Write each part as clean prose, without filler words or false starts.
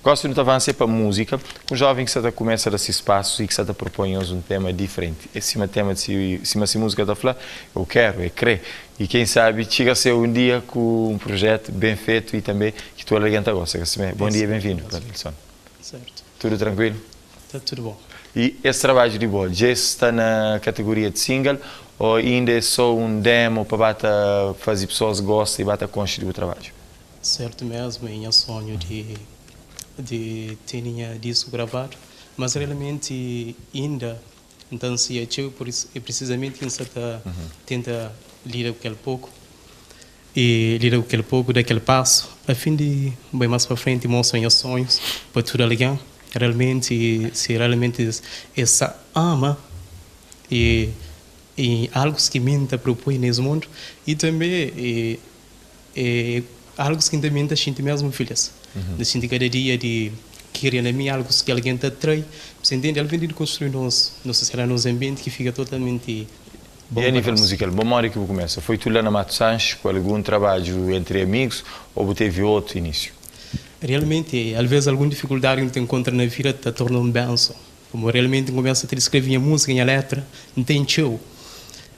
Gosi nu ta avansa é pa múzika, un jóven ki sa ta kumesa da si spasu y ki sa ta propõe nhos un tema diferenti. É sima tema di si, sima si múzika ta fla, Eu quero, é krê. Y ken sabi txiga seu un dia ku un prujetu ben fetu y tanbe ki tudu algen ta gosta. Ka simé? Bon dia y ben-vindu, Vadilson. Sertu. Tudu trankuilu? Ta tudu bon. Y es trabadju di bo, dja es sta na kategoria di single o inda é so un demo pa ba ta faze pesoas gosta y ba ta konxe di bu trabadju? Sertu mesmu, é nha sonhu di di tene nha disku gravadu, mas realmenti inda N ta ansia txeu, pur isu é prisizamenti ki N sta ta tenta lida ku kel poku i lida ku kel poku, da kel pasu a fin di bai más pa frenti i mostra nhas sonhus pa tudu algen. Realmenti, si realmenti es sa ama i i algus ki mi N ta propoi nes mundu i tanbe i É algus ki N ta mi N ta xinti mesmu filis. N ta xinti kada dia di kiria na mi algus ki algen ta trai. Bu ntende? El ben di konstrui nos nos sosiedadi, nos anbienti ki fika totalmenti bon I a pa nível nos. muzikal, bo modi ki bu kumesa? Foi tu la na Mato Sanches ku algun trabadju entri amigus ô bu tevi otu inísiu? Realmenti, alvês algun difikuldadi ki nu ta enkontra na vida ta torna un benson. Pamodi realmenti N kumesa ta diskreve nha múzika, nha létra, N ten txeu.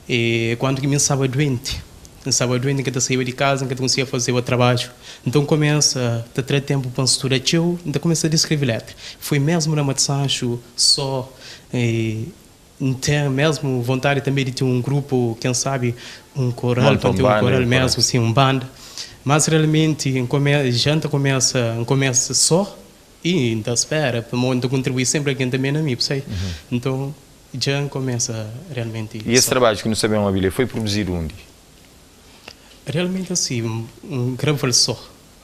E kantu ki mi N staba duenti, N staba duenti, N ka ta saiba di kaza, N ka ta konsigia fazeba trabadju. Nton N kumesa ta tra ténpu pa N studa txeu, N ta kumesa ta diskreve létra. Foi mésmu na Matu Sanxu, só e N ten mésmu vontadi tanbê di ten un grupu, ken sabi un koral, Monta pa N un ten un banda koral i koral. mésmu, sin, un banda. Mas realmenti N kumesa, dja N ta kumesa, N kumesa só I N ta spera pamodi N ta kontribui senpri algen tanbe na mi, bu sai? Nton, dja N kumesa realmenti I es só. trabadju ki nu sta ben obi li foi produzidu undi? Realmenti asi, N grava-l só.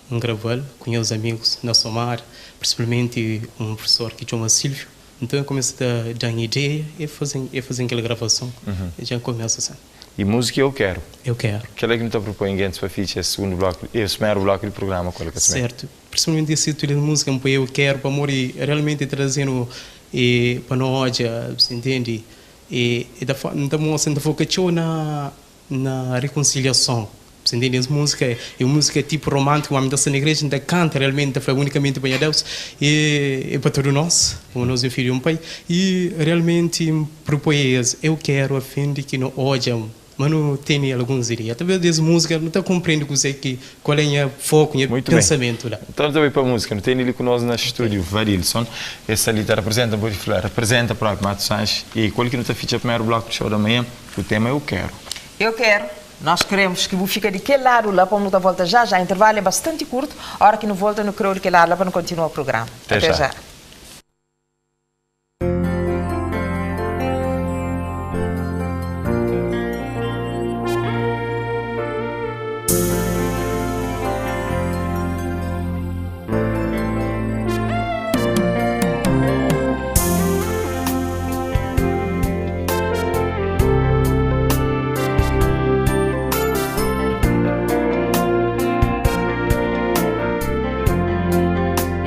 N grava-l ku nhas amigus na Somar, prinsipalmenti un profesor ki txoma Silvio. Nton, el kumesa ta da-m ideia e faze-m e faze-m kel gravason. Dja N kumesa sin. E múzika Eu Quero. Eu Quero. Kel-la ki nu ta propõe gentis pa fitxa es segundu bloku, es primeru bloku di prugrama ku el ka simé. Sertu. Principalmente esse titulo de música N poi Eu Quero pamodi realmente trazenu e pa no odja, bu entende? E e ta N ta mostra, N ta foka txeu na na reconciliason, bu entende? Es música é un música tipo romântico, ma mi ta sta na igreja N ta canta realmente, N ta fla unicamente pa nha Deus e e pa tudu nos, como nos é fidju di un pai e realmente N propoi es Eu Quero a fim de ki no odja Ma nu tene alguns ideia. Atraves di es múzika nu ta konprende kuzê ki, kual é nha foku, nha Muito bem. pensamentu la. Então nu ta bai pa múzika. Nu tene li ku nos na stúdiu Vadilson. El sta li ta reprezenta, N pode fla, reprezenta própi Mato Sanches. E ku el ki nu ta fitxa primeru bloku di Xou da Manhã ku tema Eu Quero. Eu quero. Nós queremos ki bu fika di kel ladu la pa nu ta volta já já. Intervalu é bastanti kurtu. Ora ki nu volta nu kreu di kel ladu la pa nu kontinua prugrama. Até Até já. já.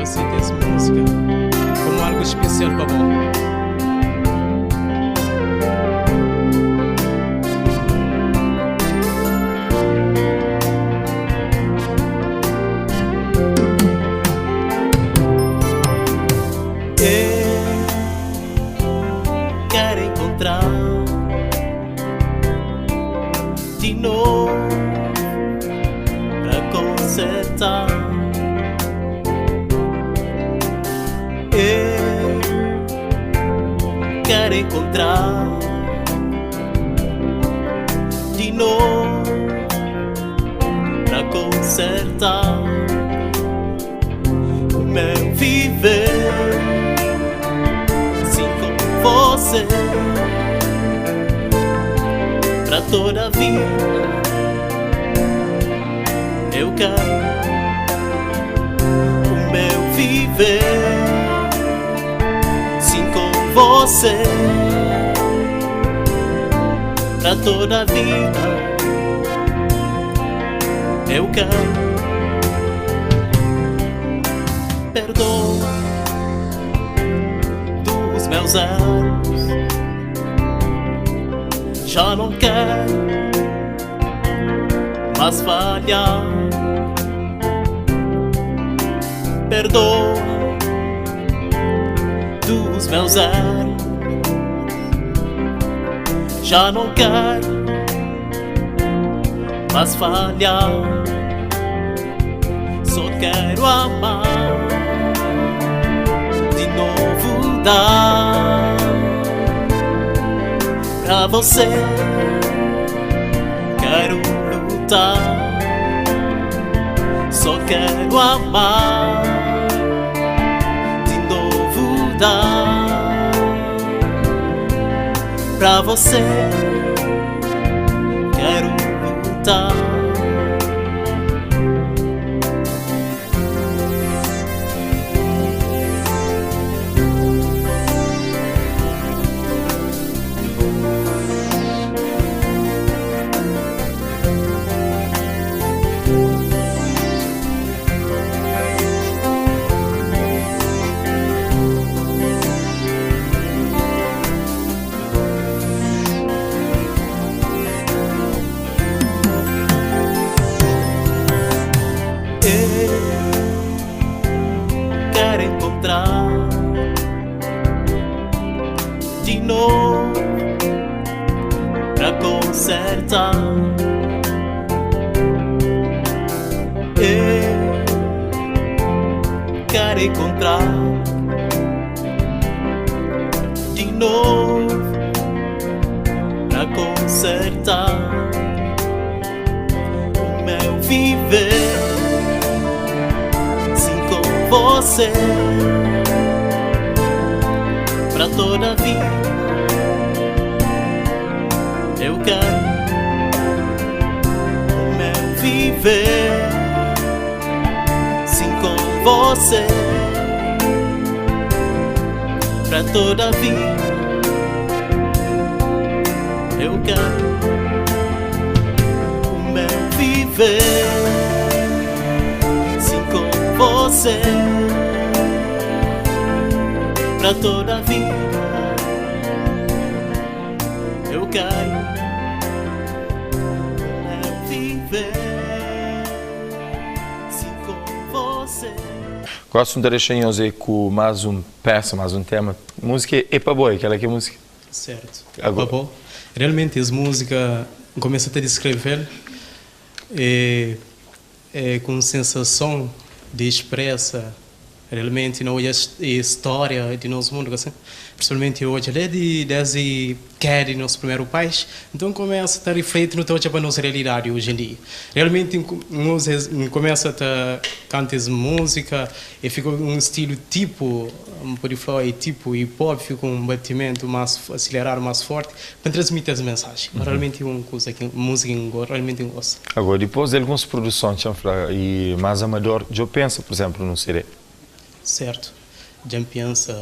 Aceita es música como algo especial pa bo. Eu quero encontrar de novo pra consertar. Eu quero encontrar de novo pra consertar o meu viver. Assim com você pra toda a vida. Eu quero o meu viver sim com você pra toda a vida. Eu quero perdoa dos meus erros. Já não quero mais falhar. Perdoa dos meus erros. Já não quero mais falhar. Só quero amar de novo dar pra você. Quero lutar, só quero amar de novo dar pra você. Quero lutar. Eu quero encontrar de novo pra consertar. Eu quero encontrar de novo pra consertar o meu viver. Sim, com você pra toda a vida. Eu quero o meu viver. Sim, com você pra toda a vida. Eu quero o meu viver. Sim, com você pra toda a vida. Eu quero o meu viver. Sim, com você. Gosto de deixar com mais um peça, mais um tema. Música é para boi, aquela que é música. Certo. Agora. Bom. Realmente, essa música começa a descrever é com sensação de expressa realmente não é a história de nosso mundo, assim. Principalmente hoje, desde que é nosso primeiro país, então começa a refletir no teu para a nossa realidade hoje em dia. Realmente nós começa a cantar essa música e fica um estilo tipo, pode falar, é tipo hip hop, fica um batimento mais acelerado, mais forte, para transmitir as mensagens. Mas realmente é uma coisa que música realmente eu gosto. Agora, depois de algumas produções e mais amador, eu penso, por exemplo, no CD. Certo. Já penso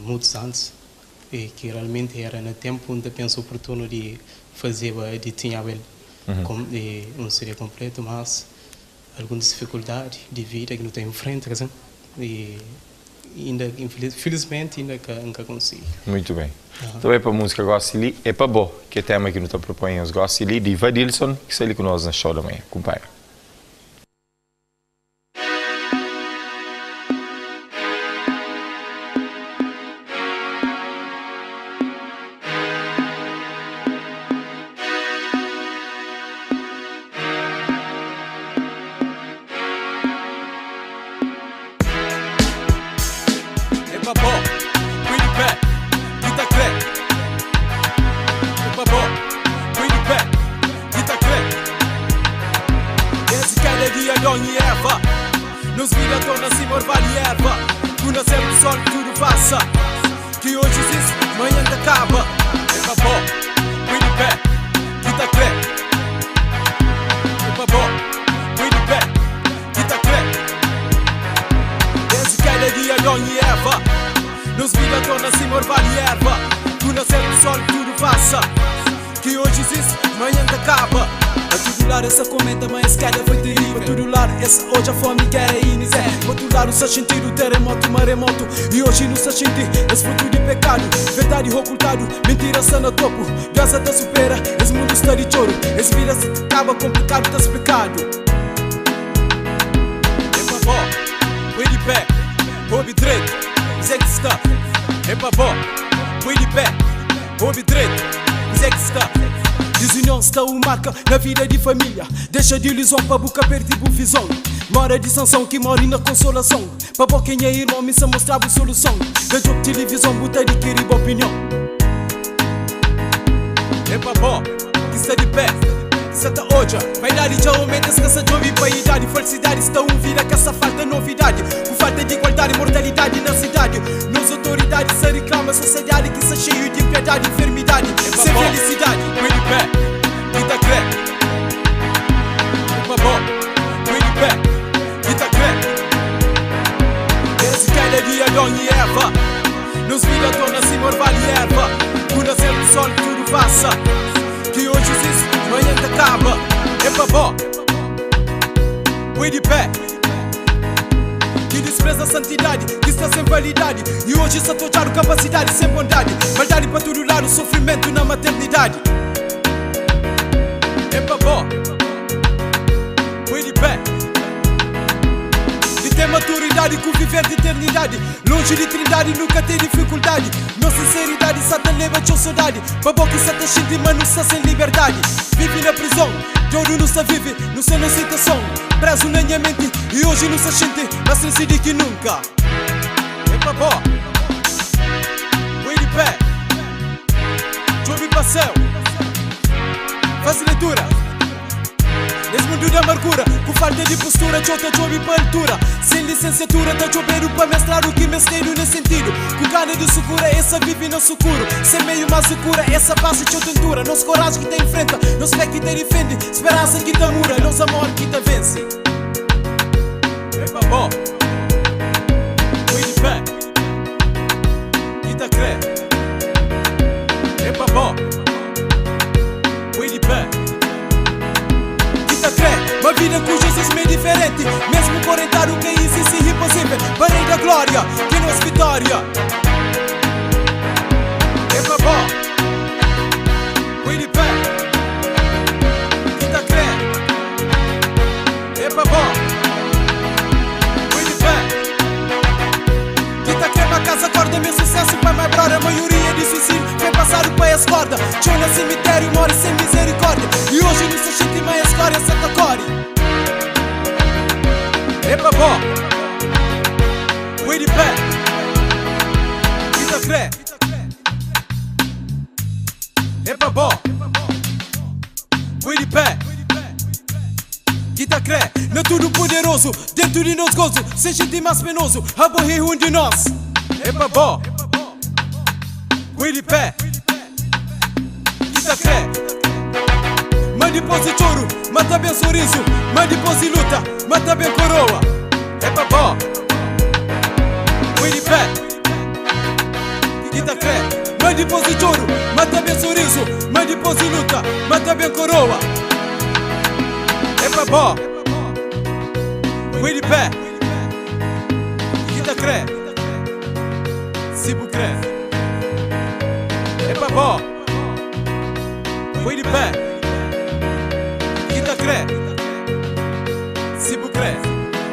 muitos anos e que realmente era no tempo onde penso oportuno de fazer, de tinha ele de um CD completo, mas algumas dificuldades de vida que não tenho em frente, quer dizer, e ainda infelizmente ainda que nunca consigo. Muito bem. Então é para a música Gosto é para bom, que é tema que nos propõe os Gosto de Vadilson, que está ali conosco na show da manhã. Acompanha. Complicado, tá explicado. É pra bó, pé, obi dretu, kuzé ki sta? É pa bo, poi di pé, obi dretu, kuzé ki sta? Dizunion sta un marka na vida di família. Dexa di iluzon pa bu ka perdi bu vizon. Mora di sanson ki mori na konsolason. Pa bo ki é nha irmon mi sa mostra-bu soluson. Na djob tilivizon bu ta dikiri bu opinion. É pa bo ki sta di pé, ki sa ta odja vaidadi dja aumenta. Es ka sa djobe pa idadi. Falsidadi sta un vida ka sa falta novidadi. Ku falta di igualdadi, mortalidadi na sidadi. Nos otoridadi sa riklama sosiedadi ki sta xeiu di inpiedadi, infermidadi, sen felisidadi. Poi di pé, ki ta kre. É pa bo, poi di pé, ki ta kre. Desdi keda di Adon i Eva, nos vida torna sima orvalhu i erva. Ku nascer di sol tudu pasa. Ki oji izisti, manhan ta kaba. É pa bo, poi di pé. Ki dispreza santidadi, ki sta sen validadi. I oji sa ta odjadu kapasidadi sen bondadi. Maldadi pa tudu ladu, sofrimentu na maternidadi. É pa bo, poi di pé. Di ten maturidadi ku viver di eternidadi. Lonji di trindadi nu ka ten difikuldadi. Nos sinseridadi sa ta leba txeu sodadi. Pa bo ki sa ta xinti ma nu sta sen liberdadi. Vive na prizon, dodu nu sta vive. Nu sen nos situason, prezu na nha menti. I oji nu sta xinti más tristi di ki nunka. É pa bo, poi di pé, djobe pa séu, faze leitura. Nes mundu di amargura, ku falta di postura, txeu ta djobe pa altura. Sen lisensiatura, ta djobedu pa mestradu ki mestedu nes sentidu. Ku gana di sukura, es sa vive na sukuru. Sen meiu mas di kura, es sa pasa txeu tentura. Nos koraji ki ta infrenta, nos fé ki ta difende, speransa ki ta mura, nos amor ki ta vense. É pa bo, poi di pé, ki ta kre. É pa bo, poi di pé. Ki ta kre ma vida ku Jizus ma é diferenti. Mesmu korentadu ka izisti imposivel pa Rei da Glória, ki é nos vitória. É pa bo, poi di pé. Ki ta kre. É pa bo, poi di pé. Ki ta kre ma kaza korda mi é susesu pa my brother. Maioria di suisidiu foi pasadu pa es korda. Txeu na simitériu mori sen mizerikórdia. I oji nu sta xinti ma es stória sa ta kori. É pa bo, poi di pé. Ki ta kre. É pa bo, poi di pé. Ki ta kre na tudu poderozu dentu di nos gozu. Sen xinti más penozu, abo é un di nos. É pa bo, poi di pé. Ki ta kre ma dipôs di txoru ma ta ben sorizu, ma dipôs di luta ma ta ben koroa. É pa bo, poi di pé. Ki ta kre ma dipôs di txoru ma ta ben sorizu, ma dipôs di luta ma ta ben koroa. É pa bo, poi di pé. Ki ta kre, si bu kre. É pa bo, poi di pé. Ki ta kre.